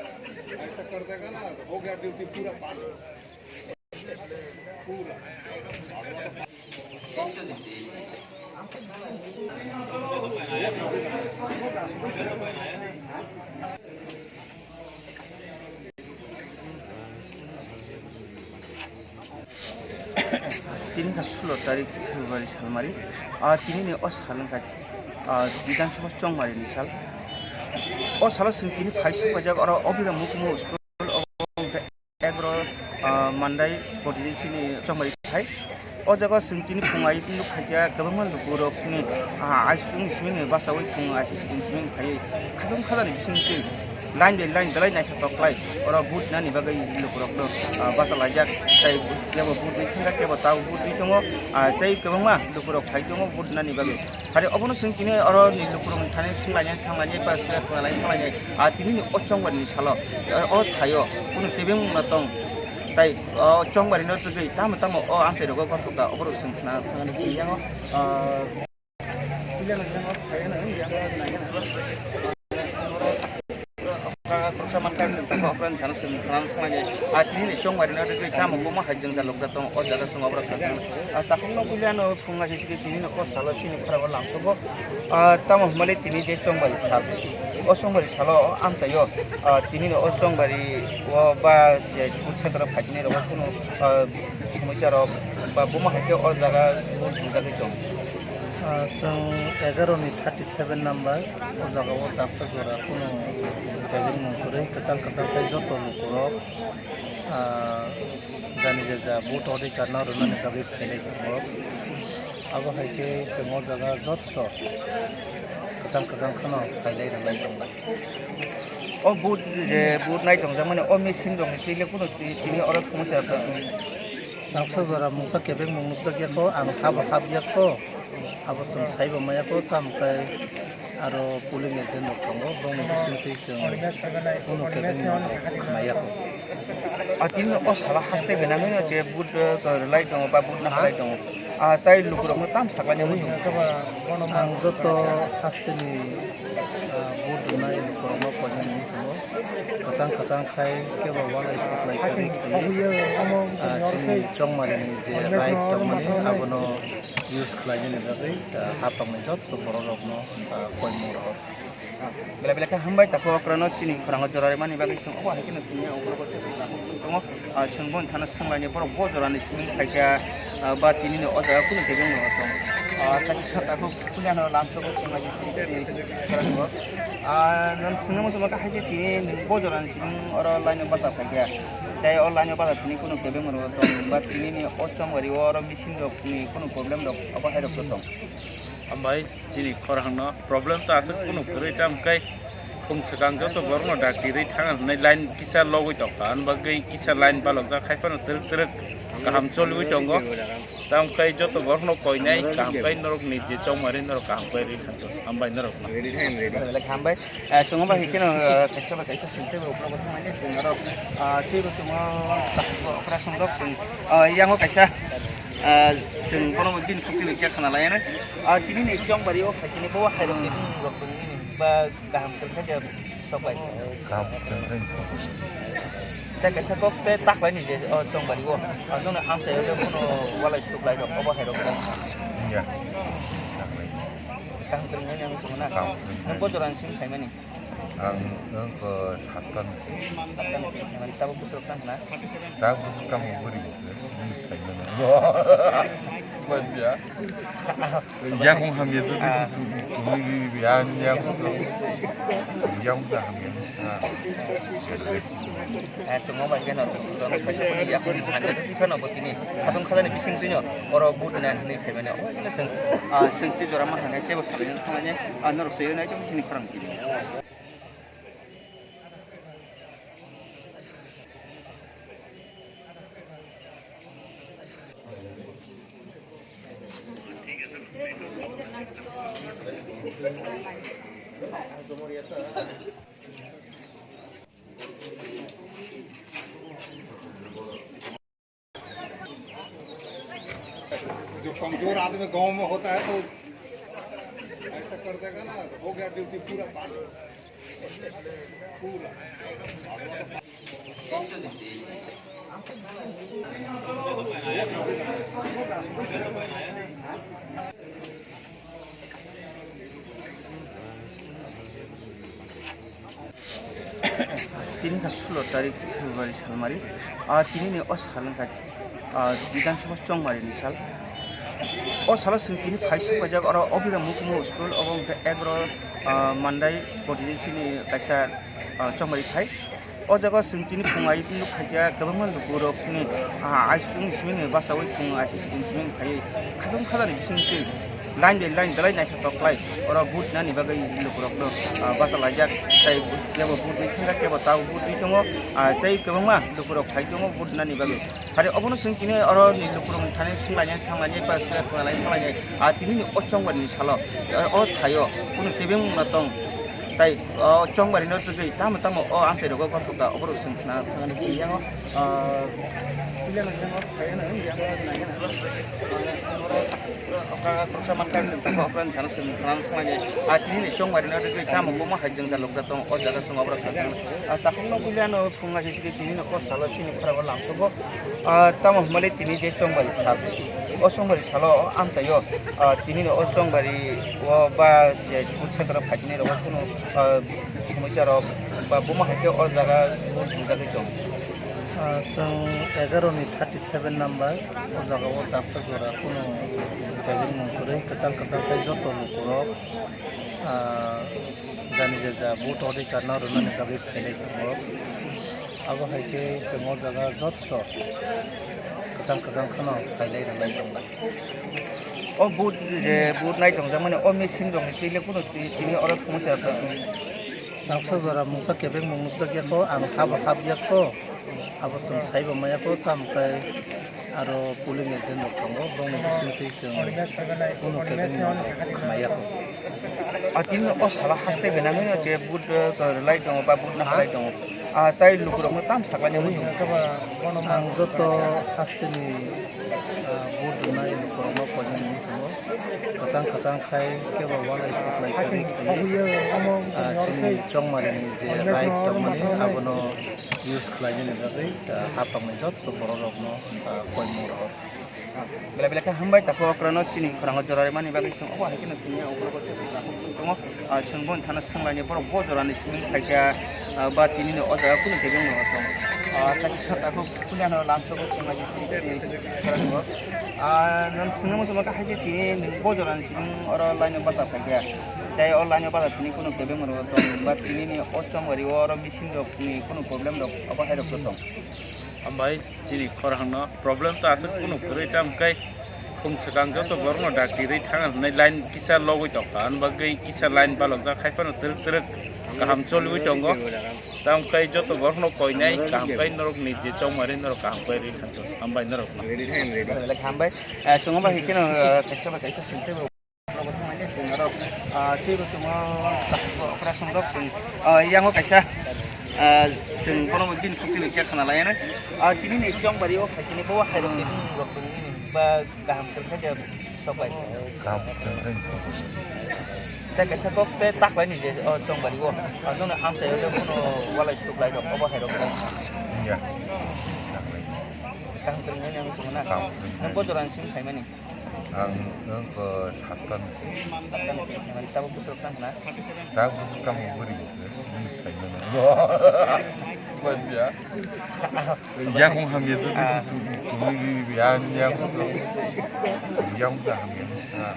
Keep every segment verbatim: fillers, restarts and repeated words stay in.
ऐसा कर देगा ना, तो हो गया ड्यूटी पूरा पाँच। पूरा। Tini kha sulo tarik February salmari. Ah, tini ni o sal wngkha, ah, Bidhan Sabha chongmari ni sal. O salo chwng tini phai sukphaijak, oro Obira Mukmo school, obo wngkha egro, ah, Mandai constituency ni chongmari thai. O jaga chwng tini phung ai nuk khaikha kwbangma lukurokni, ah, aisuk ni simi ni basaui phung aisuk ni simi phaiwi khatung khajani bising twi line by line belai naisok tok klai. Oro vote nani bagwi lukurokno, ah, bachalaijak, tei kebo vote ri thangkha, kebo tabuk vote ri tongo, ah, tei kwbangma lukurok phai tongo vote nani bagwi. Hari obono chwng tini oro ni lukurokni thani swnglainai thanglainai ba swnglainai thanglainai, ah, tini ni o chongmari ni salo, ah, o thaio kunu kebeng wngna tong. Tai o chongmari no tugwi tamo tamo o amchai rogo gothok da oborok chwng khna thangani yango, ah, Okra, okra mankai chwng tamo okra ni thani chwng thang thanglainai. Ah, tini ni chongmari no rwgwi tamo buma hai jwngjal lokjak tongo, o jaga chwng okra kha. Ah, takhuk no puila no phung nai sidi tini no kok salo chini khorang o langsugo. Ah, tamo hwnmale tini je chongmari sal. O chongmari salo amchaio, ah, tini no o chongmari o ba je food center o phaiknai rok kunu, ah, somosya rok ba buma hai khe o jaga bujagwi tong. Ah, chwng egaroh ni thirty seven number, o jaga o daksa jora kunu kebeng mung kwrwi, kwchang kwchang khe joto lukurok, ah, jani je ja vote odhikar no rwnani bagwi phailai tongo. Abo hai khe chwng o jaga joto kwchang kwchang kheno phailai rwlai tonglai. O vote je vote nai tongjakmani o machine rokni twi le kunu twi, tini oro somosya tong. Daksa jora mungsa kebeng mung nukjak ya kho, ang habo hab ya kho. Abo chwng saibo maya kho, tamo khe aro polling agent rok tongo, bongni bisingtwi chwng kunu kebeng mung rok khna ya kho. A tini o sala haste gwnangwi no je vote, eh, rwlai tongo ba vote nahalai tongo. Ah, tai lukurokno tam saklainai muchungo. Ang joto hasteni, ah, vote rwnai lukurokno koinani muchungo. Kwchang kwchang khai kebo walai suklai kwrwi khe, ah, chini chongmarini je right tongmani abono use khlainani bagwi, ah, hapangni joto borokrokno, ah, koimung rw. Belai belai khe hambai, takhuk okrano chini khorang o jora rwmani bagwi chwng obo hai kheno thwngya, ungkoro bo tei tongo. Ah, chwng bo thana swnglaini borok bo jorani simi phaikha, ah, ba tini no o jaga kunu kebeng no tong. Ah, takhuk sa takhuk puila no lamsogo thwnglaini simi tini khorang bo. Ah, nang swngna muchungma khe hai se tini nwng bo jorani simi oro line o bacha phaikha. Tei o line o bacha tini kunu kebeng no tong ba tini ni o chongmari o oro machine rok ni kunu problem rok obo hai rok tong. Hambai. Chini khorang no problem ta aswk kunu kwrwi, tam kai phung swkang joto borok no dak tirwi thang hwnwi line kisa logwi tongkha, ani bagwi kisa line balokjak, hai phano twrwk twrwk kaham choliwi tongo. Tam kai joto borok no koinai kaham kai norok ni je chongmari norok kaham kai rwi thangkha, hambai norok no. Hambai. Eh, chwng bai hikhe no, eh, kaisa bai kaisa singtwi rok rok thangmani chwng aro, ah, teibo chwng o okra song rok chwng, ah, yango kaisa, ah, chwng bono bini khukti bai khe khna lai anw. Ah, tini ni chongbari o phaikhe ni bo hai rok ni bini rok ni ba kaham kwrwng khe sok bai. Kaham kwrwng khe sok bai. Tei kaisa kok tei tak bai ni je o chongbari o, ah, jono amchai o bono walai suk lai rok obo hai rok. Ya. Kaham kwrwng khe ni ang chwng na. Kaham kwrwng. Nang bo jora ni simi phaimani. Ang wngkha sattan. Sattan sini, mani tabuk bwswk tang na? Tabuk bwswk tang bwrwi, bini saimano. Manja. Yakung hamya tu, tu, tu, tu, yang yakung tu. Yakung tu hamya. Ah. Eh, semua bagian orang tu, orang tu, yakung hamya tu, kan apa tini? Kadung kadang ni bising tu nyo, orang but nan ni pemene. Oh, ini seng, ah, seng tu joram mana? Kaya bos kalian tu mana? Ah, norok seyona itu sini kurang kiri. जो कमजोर आदमी गांव में होता है तो ऐसा कर देगा ना, तो हो गया ड्यूटी पूरा पास, पूरा। Tini kha sulo tarik February salmari. Ah, tini ni o sal wngkha, ah, Bidhan Sabha chongmari ni sal. O salo chwng tini phai sukphaijak oro Abhiram Mukmo school, obo wngkha egaro, ah, Mandai constituency ni kaisa, ah, chongmari phai. O jaga chwng tini phung ai nuk phaikha kwbangma lukurokni, ah, aisukni simi ni bachaui phung aisukni simi phaiwi khatung khajani bisingtwi line by line belai naisok tok khlai oro vote nani bagwi lukurokno, ah, bachalaijak. Tei kebo vote ri thangkha, kebo tabuk vote ri tongo, ah, tei kwbangma lukurok phai tongo vote nani bagwi. Hari obono chwng tini oro ni lukurokni thani swnglainai thanglainai ba swnglainai thanglainai, ah, tini ni o chongmari ni salo, ah, o thaio kunu kebengma tong. Tai o chongmari no tugwi tamo tamo o amchai rogo gothok da oborok chwng khna thangani yango, ah, puila nang yango phaiya nang yango nang yango. Okra koksa mankai chwng tamo okra ni thani chwng khna thangani. Ah, tini ni chongmari no tugwi tamo bomo hai jwngjal rok da tong o jaga chwng oborok khna thangani. Ah, takhuk no puila no phunga sisiri tini no o salo chini khorang o lamsogo. Ah, tamo hwnmale tini je chongmari sal, o chongmari salo amchaio, ah, tini no o chongmari o ba je food center o phaikini rogo kunu, ah, somosya rok ba buma hai khe o jaga bujagwi tong. Ah, chwng egaro ni thirty seven number o jaga o daksa jora kunu kebeng mung kwrwi kwchang kwchang tei joto lukurok, ah, jani je ja vote odhikar no rwnani bagwi phailai tongo. Abo hai khe chwng o jaga jotto kwchang kwchang kheno khailai rwlai tonglai. O vote je vote nai tongjakmani o machine rokni twi le kunu twi tini oro somosya tongo. Daksa jora mungsa kebengmung nukjak ya kho, ang habo hap ya kho, abo chwng saibo maya kho, tamo khe aro polling agent rok tongo, bongni bisingtwi chwng kunu kebengmung rok khna ya kho. A tini o sala haste gwnangwi je vote, eh, rwlai tongo ba vote no halai tongo. Ah, tai lukurokno tam saklainani mung. Ang joto hasteni, ah, vote rwnai lukurokno koinani mung tongo. Kwchang kwchang khai kebo walai suklai kwrwi khlaiwi, ah, chini chongmarini je right tongmani abono use khlainani bagwi, ah, hapangni joto bororokno, ah, koimung rohor. Belai belai khe hambai, takhuk okrano chini khorang o jora rwmani bagwi chwng obo hai kheno thwngya, okrano tongo. Ah, chwng bo thana swnglaini borok bo jorani simi phaikha, ah, ba tini ni o jaga kunu kebeng no tong. Ah, takhuk sa takhuk puila no lamsogo thwnglaini simi khorang o. Ah, nang swngna muchungma khe hai se tini nwng bo jorani simi oro line o bacha phaikha. Tei o line o bacha tini kunu kebeng no tong ba tini ni o chongmari o oro machine rok ni kunu problem rok obo hai rok tong. Hambai. Chini khorang no problem to aswk kunu kwrwi, tamo khe khung swkang joto borok no dakti rwi thang hwnwi line kisa logwi tongkha, ani bagwi kisa line balokjak, hai phano twrwk twrwk kaham choliwi tongo. Tamo khe joto borok no koinai kaham khe norok ni je chongmari norok kaham khe rwi thang, hambai norok no. Hambai. Eh, swngo ba hai kheno, eh, kaisa ba kaisa singtwi bo. Ah, teibo tongo, okra songrok chwng, ah, yango kaisa, ah, chwng bono bini khuktwino check khna lainai. Ah, tini ni chongbari o phaikhe bo hai rok ni bini rok tongmani ba kaham kwrwkha khe soklai. Kaham kwrwkha khe soklai. Tei kaisa kok tei taklaini je, o chongbari o, ah, nono amchai o bono walai suklai rok obo hai rok. Ya. Kaham kwrwngmani ang tongna. Kaham kwrwngmani. Nang bo jorani simi phaimani. Ang wngkha sattan. Sattan simi phaimani. Tabuk bwswk tang khna? Tabuk bwswk tamo bwrwi hwnkhe? Bini saimano. Manja. Yakung hamya tu, tu, tu, tu, tu, tu, yang, yakung tu. Yakung tu hamya. Ah.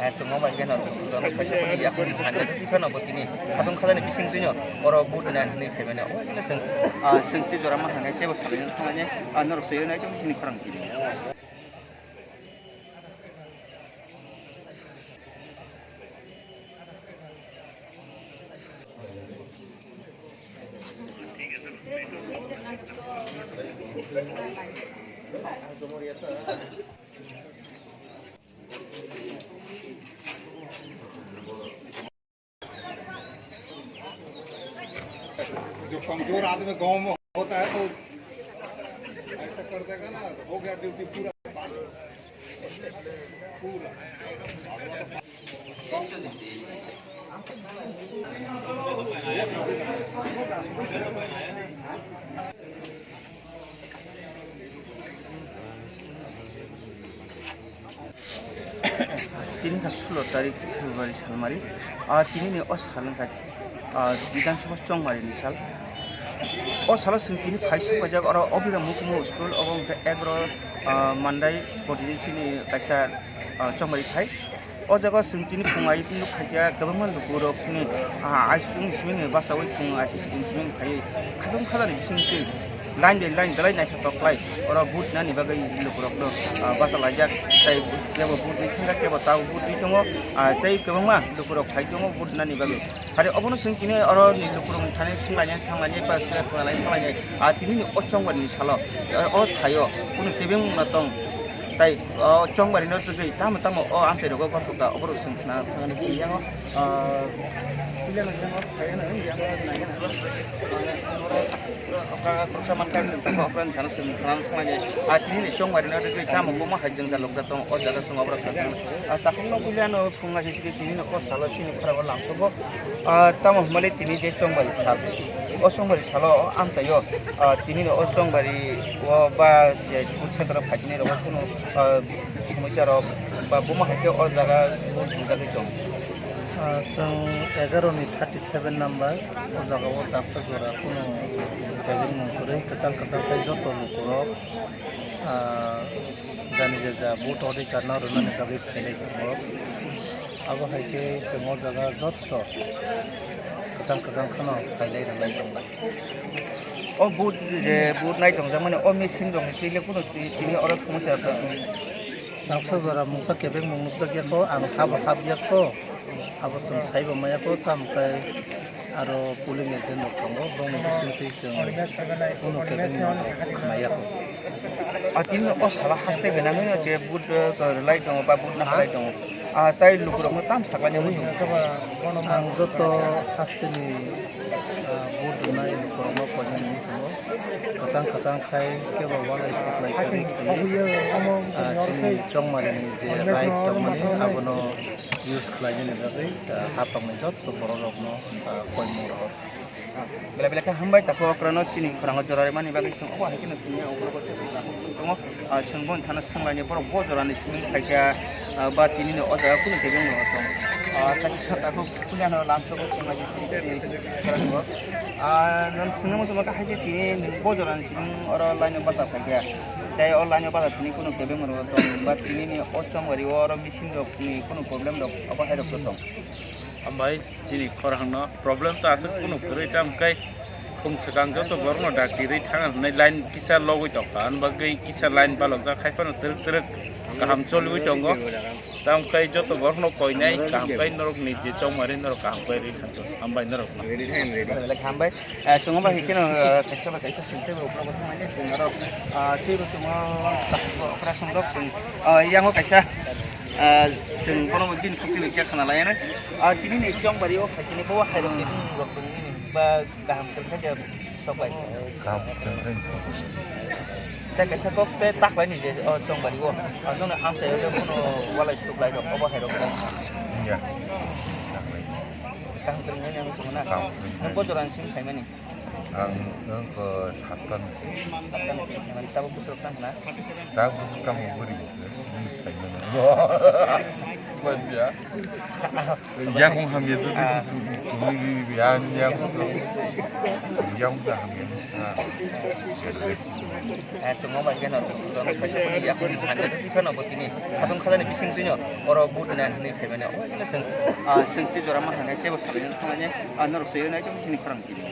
Eh, chwngno bai kheno, chwngno bai kheno, yakung hamya tu kheno bo tini. Khatung khajani bising twino, oro vote nai hinwi phaimani. O kheno chwng, ah, chwng tei jora ma hangai teibo salai thangmani. Ah, norok soi nai chong sini khorang tini. जो कमजोर आदमी गांव में होता है तो ऐसा कर देगा ना, हो गया ड्यूटी पूरा, पूरा। Tini kha sulo tarik February salmari. Ah, tini ni o sal wngkha, ah, Bidhan Sabha chongmari ni sal. O salo chwng tini phai suk paijak oro Abhiram Mukmo school, obo wngkha egaro, ah, Mandai constituency ni kaisa, ah, chongmari phai. O jaga chwng tini phung ai nuk khaikha kwbangma lukurokni, ah, aisuk simi ni bachaui phung aisuk simi phaiwi khatung khajani bisingtwi line by line belai naisa toklai oro vote nani bagwi lukurokno, ah, bachalaijak, tei kebo vote ri thangkha, kebo tabuk vote ri tongo, ah, tei kwbangma lukurok phai tongo vote nani bagwi. Hari obono chwng tini oro ni lukurokni thani thanglainai, thanglainai, ba sira thanglainai, thanglainai, ah, tini ni o chongmani salo, ah, o thaio kunu tebengmung no tong. Tai o chongmari no tugwi tamo tamo o amchai rogo gothok da oborok chwng khna thangani twi yango, ah, puila no yango phaiya no yango naiya no. Okra, okra mankai chwng tamo okra ni thana chwng khna thangani. Ah, tini ni chongmari no tugwi tamo bomo hai jwngjal lokjak tongo o jaga chwng oborok kha thangani. Ah, takhuk no puila no phunga se tini no o salo chini khorang o lamsogo. Ah, tamo hwnmale tini je chongmari sal, o chongmari salo o amchaio, ah, tini no o chongmari o ba je food center o phaikhe rok kunu, ah, somosya rok ba buma hai khe o jaga bujagwi tong. Ah, chwng egaro ni thirty seven number o jaga o daksa jora kunu kebeng mung kwrwi kwchang kwchang tei joto lukurok, ah, jani je ja vote odhikar no rwnani bagwi phailai tongo. Abo hai khe chwng o jaga jotto kwchang kwchang kheno khailai rwlai tonglai. O vote je vote nai tongjakmani o machine rokni twi le kunu twi tini oro somosya wngkha. Noksa jora mungsa kebeng mung nukjak ya kho, ang habo hap ya kho, abo chwng saibo maya kho, tamo khe aro polling agent rok tongo, bongni bisingtwi chwng kunu kebeng mung rok khna ya kho. A tini o sala haste gana nini je vote, eh, rwlai tongo ba vote nahalai tongo. Ah, tai lukurokno tam saklai nini muchungo. Ang joto hasteni, ah, vote rwnai lukurokno koinani muchungo. Kwchang kwchang khai kebo walai suklai kwrwi khe, ah, chini chongmarini je right tongmani abono use khlainani bagwi, ah, hapangni joto bororokno, ah, koimung rohor. Belai belai khe hambai, takhuk okrano chini khorang o jora rwmani bagwi chwng obo hai kheno thwngya, obo tongo. Ah, chwng bo thana swnglaini borok bo jorani simi phaikha, ah, ba tini no o jaga kunu kebeng no tong. Ah, takhuk sa takhuk kuni ano lamsogo tonglaini simi tini khorang bo. Ah, nang swngna muchung kha hai je tini nwng bo jorani simi oro line o bacha phaikha. Tei o line o bacha tini kunu kebeng no tong ba tini ni o chongmari o oro machine rok ni kunu problem rok obo hai rok tong. Hambai. Chini khorang no problem ta aswk kunu kwrwi, tamo khe khung swkang joto borok no dakti rwi thang hwnwi line kisa logwi tongkha, ani bagwi kisa line balokjak, hai phano twrwk twrwk kaham choliwi tongo. Tamo khe joto borok no koinai kaham khe norok ni je chongmari norok kaham khe rwi thangkha. Hambai norok no. Hambai. Eh, chwng bai hikheno, eh, kaisa bai kaisa chwng teibo ukulok thangmani chwng aro, ah, teibo chwng o okra chwng rok chwng, ah, yango kaisa, ah, chwng bono bini khukti bai khe khna lainai. Ah, tini ni chongbari o phaikhe bo hai rok ni bini rok tong nini ba kaham kwrwng khe sok bai. Kaham kwrwng khe sok bai. Tei kaisa kok tei tak bai ni je o chongbari o, ah, nono amchai o bono walai sok lai rok obo hai rok. Ya. Kaham kwrwng khe nang tong na. Kaham kwrwng khe. Nang bo jora ni simi phaimani. Ang nokho sattan. Sattan ni simi, mane tabuk bwswk tang na? Tabuk bwswk tamo bwrwi, bini saimano. Manja. Yakung hamya tu, tu, tu, tu, tu, yang, yang, tu. Yang udah hamya. Ah. Eh, chwngno bai kheno, chwngno bai kheno, yakung hamya tu kheno bo tini. Khatung khalani bising tino, oro but nan hini phaimani. Obo kheno chwng, ah, chwng tei jora ma hangai tebo salai thangani, ah, norok soi nai chwng sini khorang tini.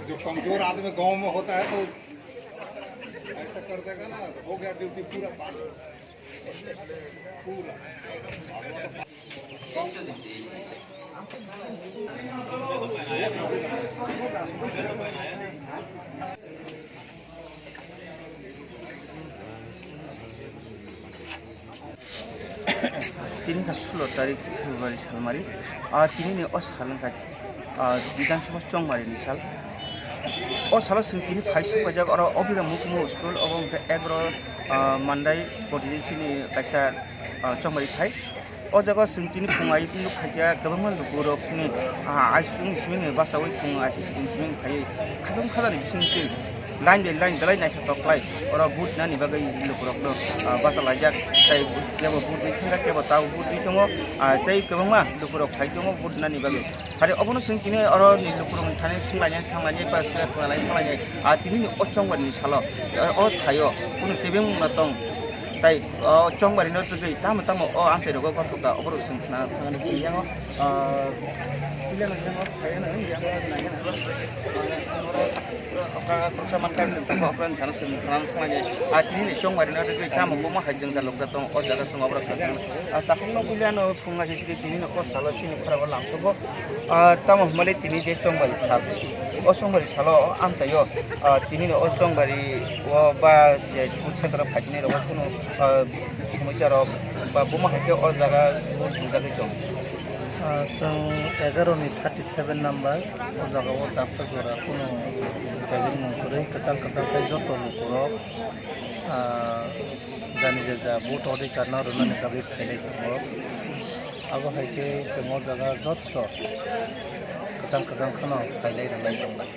जो कमजोर आदमी गांव में होता है तो ऐसा कर देगा ना, तो हो गया ड्यूटी पूरा पास, पूरा। Tini kha sulo tarik February salmari. Ah, tini ni o sal wngkha, ah, Bidhan Sabha chongmari ni sal. O salo chwng tini phai sukphaijak oro Obira Mukmo school obo wngkha egro, ah, Mandai constituency ni kaisa, ah, chongmari phai. O jaga chwng tini phung ai nuk khaikha kwbangma lukurokni, ah, aisung simi ni basawi phung aisung simi phaiwi khatung khajani bising se line de line dalai naisa tok klai oro vote nani bagwi lukurokno, ah, basa laijak. Tai kebo vote ni thangkha kebo tabo vote ni tongo, ah, tei kwbangma lukurok phai tongo vote nani bagwi. Hari obono chwng tini oro ni lukurokni thani swnglainai thanglainai ba swnglainai thanglainai, ah, tini ni o chongmari ni salo, ah, o thaio kunu tebengmung no tong. Tai o chongmari no tugwi tamo tamo o amchai rogo gothok da oborok chwng khna thangani yango, ah, puila no yango phaiya no yango naina okra koksa manka chwng tamo okra ni thani chwng khna thangani. Ah, tini ni chongmari no tugwi tamo bomo hai jwngjal lokjak tongo o jaga chwng oborok khna thangani. Ah, takhuk no puila no phunga se tini no o salo chini khorang o lamsogo. Ah, tamo hwnmale tini je chongmari sal, o chongmari salo amchaio, ah, tini no o chongmari o ba je food center o phaikini rogo kunu, ah, somosya rok ba buma hai khe o jaga bujagwi tong. Ah, chwng egaro ni thirty seven number o jaga o daksa jora kunu kebeng mung kwrwi kwchang kwchang tei joto lukurok, ah, jani je ja vote odhikar no rwnani bagwi phailai tongo. Abo hai khe chwng o jaga jotto kwchang kwchang kheno phailai rwlai tonglai.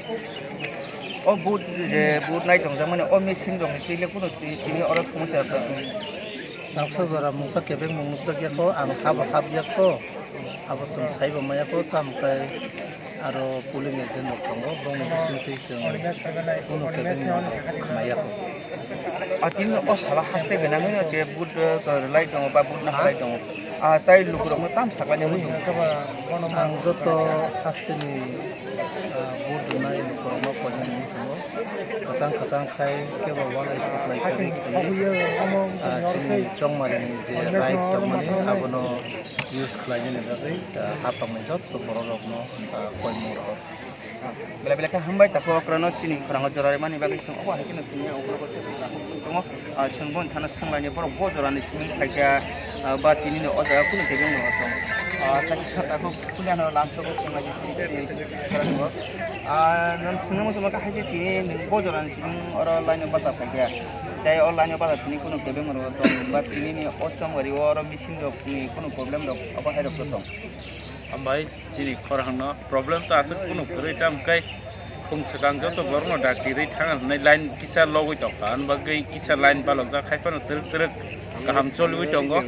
O vote je vote nai tongjakmani o machine rokni twi le kunu twi tini oro somosya tongo. Daksa jora mungsa kebeng mung nukjak ya kho, ang habo hap ya kho, abo chwng saibo maya kho, tamo khe aro polling agent rok tongo, bongni bisingtwi chwng kunu kebeng mung rok khna ya kho. A tini o sala haste gwnangwi no je vote, eh, rwlai tongo ba vote no halai tongo. Ah, tai lukurokno tam saklainani mung. Ang joto hasteni, ah, vote rwnai lukurokno koinani mung tongo. Kwchang kwchang khai kebo walai suklai kwrwi khlaiwi, ah, chini chongmarini je right tongmani abono use khlainani bagwi, ah, hapangni joto bororokno, ah, koimung rwo. Belai belai khe hambai, takhuk okrano chini khorang o jora rwmani bagwi chwng obo hai kheno tini ang ukulok o tei tongo. Ah, chwng bo thana swnglaini borok bo jora ni simi phaikha, ah, ba tini ni o jaga kunu kebeng no tong. Ah, takhuk sa takhuk puila no lamsogo tonglaini simi tini khorang o. Ah, nang swngna muchungma khe hai se tini nwng bo jora ni simi oro line o bachar phaikha. Tei o line o bachar tini kunu kebeng no tong ba tini ni o chongmari o oro machine rok ni kunu problem rok obo hai rok tong. Hambai. Chini khorang no problem to aswk kunu kwrwi, tamo khe khung swkang joto borok no dakti rwi thang hwnwi line kisa logwi tongkha, ani bagwi kisa line balokjak hai phano twrwk twrwk kaham choliwi tongo.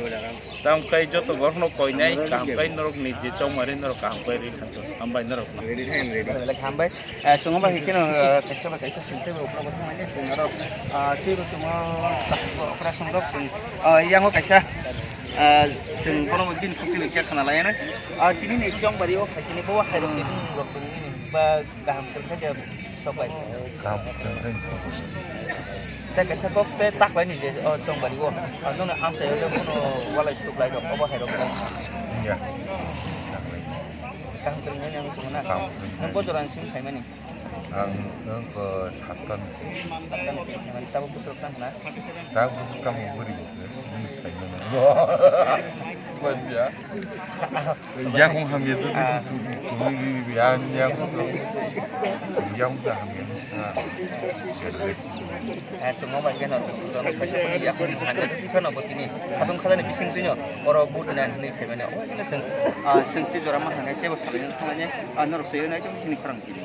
Tamo khe joto borok no koinai kaham khe norok ni je chongmari norok kaham khe rwi thangkha. Hambai norok no. Belai hambai. Eh, chwng bai hikhe no, eh, kaisa bai kaisa singtwi bo ukulok o thanglainai chwng aro, ah, tei bo chwng o okra song rok chwng, ah, yang o kaisa, ah, chwng bono bini khuktwi bai khe khna lai anai. Ah, tini ni chongmari o phaikhe ni bo hai rok ni bini rok tini ni ba kaham kwrwng khe sok lai. Kaham kwrwng khe sok lai. Tei kaisa kok tei tak lai ni je o chongmari o, ah, nono amchai o je bono walai suk lai rok obo hai rok. Ya. Kaham kwrwng khe yang chwng na. Kaham kwrwng. Nang bo jora ni simi phaimani. Ang wngkha sattan. Sattan sini, tabuk bwswk tang na? Tabuk bwswk tang bwrwi, bini saimano. Banja. Yakung hamya tu, tu, tu, tu, tu, yang, yakung tu. Yakung tu hamya. Ah. Eh, chwng bai khe no, chwng bai khe no, yakung hamya tu, khe no, bo tini. Khatung khajani bising twi no, oro but na hinwi khaimani. O, khe no chwng, ah, chwng twi jora ma hangai, tebo salai no thangnai, ah, norok soi nai, chwng sini khorang tini.